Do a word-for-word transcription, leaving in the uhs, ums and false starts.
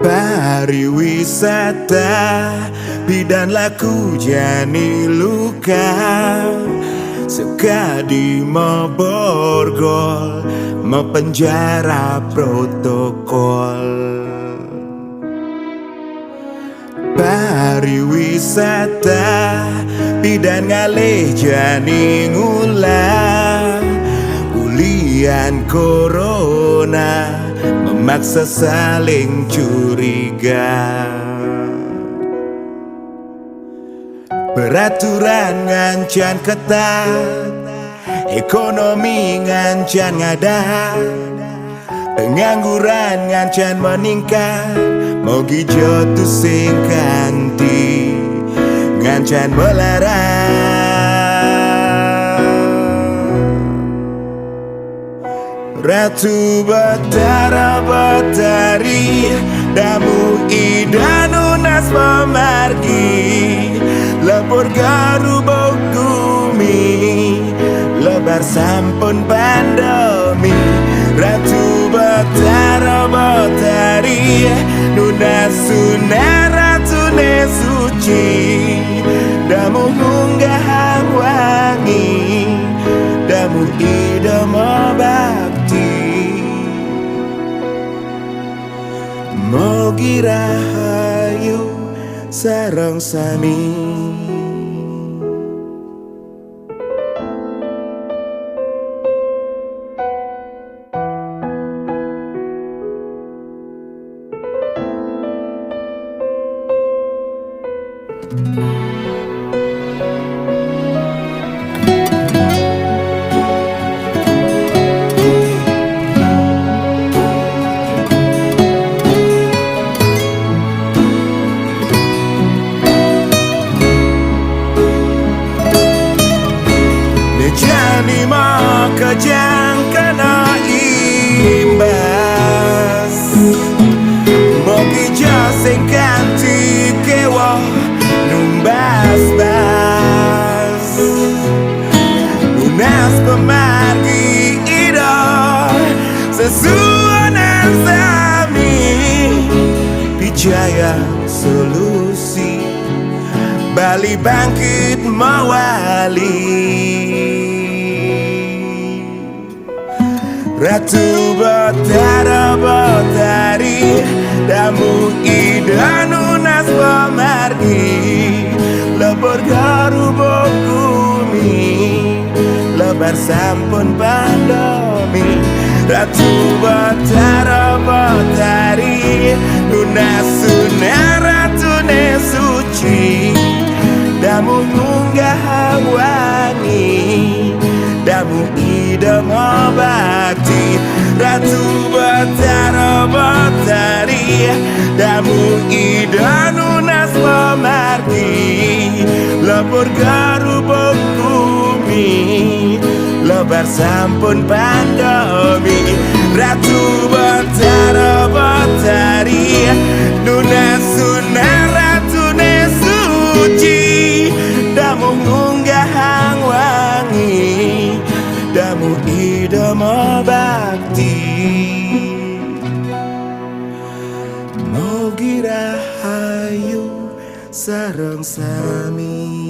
Pariwisata, bidan laku jani luka, sekadi maborgol, mapenjara protokol. Pariwisata, bidan ngalih jani ngulah, ulian corona memaksa saling curiga. Peraturan ngancan ketat, ekonomi ngancan ngadat, pengangguran ngancan meningkat, mogi ja tusing kanti ngancan melarat. Ratu Batara Batari, damu Ida nunas pamargi, lebur garubug gumi, lebar sampun pandemi. Ratu Batara Batari, nunas sunar Ratune suci, damu munggahang wangi, damu Ida mabakti. Mogi rahayu sareng sami. Jani makejang kena imbas, mogi ja sing kanti kewa numbas bas. Nunas pamargi Ida, sesuunan sami pijayang solusi, Bali bangkit mawali. Ratu Batara Batari, damu Ida nunas pamargi, lebur garubug gumi, lebar sampun pandemi. Ratu Batara Batari, nunas sunar Ratune suci, damu munggahang wangi, damu Ida mabakti. Ratu Batara Batari, damu Ida nunas pamargi, lebur garubug gumi, lebar sampun pandemi. Ratu Batara Batari, nunas sunar Ratune suci, damu munggahang wangi, damu Ida mabakti. Mogi rahayu sareng sami.